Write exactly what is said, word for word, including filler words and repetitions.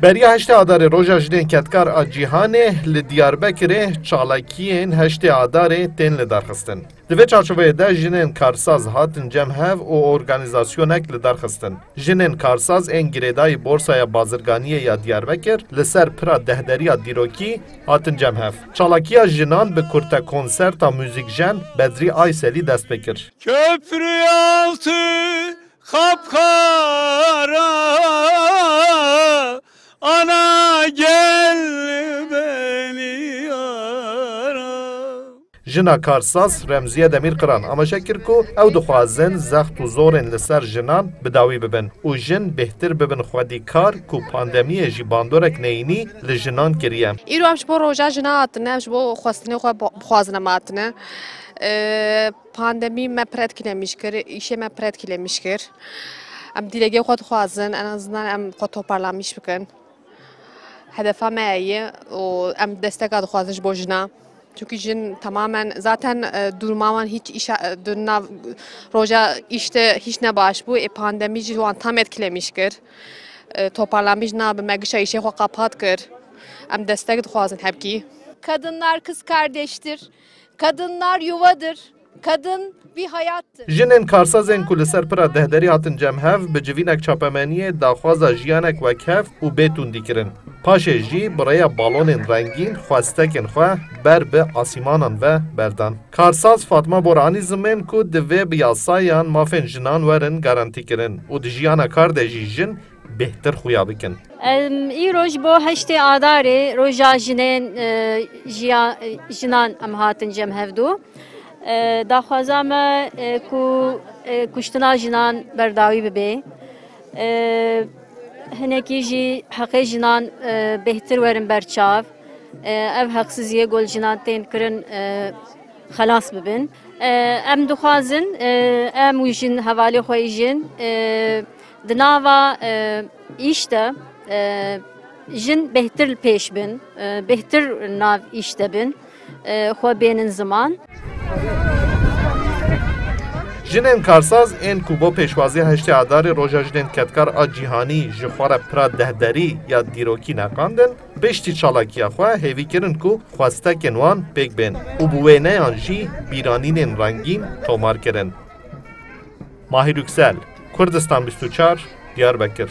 Beriya heştê Adarê Roja Jinên Kedkar a Cîhanê li Diyarbekirê çalakiyên heştê Adarê tên lidarxistin. Di vê çarçoveyê de jinên karsaz hatin cem hev û organîzasyonek lidarxistin. Jinên karsaz ên girêdayî Borsaya Bazirganiyê ya Diyarbekir li ser pira dehderiya dîrokî hatin cem hev. Çalakiya jinan bi kurtekonserta muzîkjen Bedrî Ayselî dest pê kir. Köprü altı kapkara, ana gel beni ara. Jina karsaz Remziye Demîrqiran amaje kir ku ew dixwazin zext û zorên li ser jinan bi dawî bibin û jin bêhtir bibin xwedîkar ku pandemiyê jî bandorek neyînî li jinan kiriye. Îro em ji bo roja jina hatine, em ji bo xwestinê xwe bo-, bixwazin em hatine. Ee, Pandemî me pir etkilemîş kir, îşê me pir etkilemîş kir. Em dîlegê xwe dixwazin, en azından em xwe toparlamiş bikin. Hedefa me heye û em desteka dixwazin ji bo jina. Çünkü jin tamamen zaten, e, duruma wan hiç işe, e, di nav roja işte hiç ne baş bû. E, pandemî jî wan tam etkilemîş kir. E, toparlamiş nabe, me gişa işê xwe qapat kir. Em destek dixwazin hepkî. Kadınlar kız kardeştir. Kadınlar yuvadır. Kadın bir hayattır. Jinên karsazên ku li ser pira dehderî hatin cem hev, bi civînek çapemeniyê daxwaza jiyanek wekhev û bê tundî kirin. Paşê jî bi rêya balonên rengîn xwestekên xwe ber bi asîmanan ve berdan. Karsaz Fatma Boranî zimên ku divê bi yasayan mafên jinan werin garantîkirin û di jiyana kar de jî jin bêhtir xuya bikin. Em îro ji bo heştê Adarê roja jinên, e, jiya-, e, jinan em hatin cem hevdû. E, daxwaza me, e, ku, e, kuştina jinan berdawî bibe. E, hinekî jî heqê jinan, e, bêhtir werin ber çav. E, ev heqsiziyê ku li jinan tên kirin, e, xelas bibin. E, em dixwazin, e, em û jin, hevalê xwe yî jin, e, di nava, e, îş de, e, jin bêhtir li pêş bin, e, bêhtir nav îş de bin, e, xwe bênin ziman. Jinên karsaz ên ku bo pêşwaziya heştê Adarê Roja Jinên Kedkar a Cîhanî ji xwe re pira dehderî ya dîrokî neqandin, piştî çalakiya xwe hêvî kirin ku xwestekên wan pêk bên û bi wêneyan jî bîranînên rengîn tomar kirin. Mahir Yüksel, Kurdistan bîst û çar, Diyarbekir.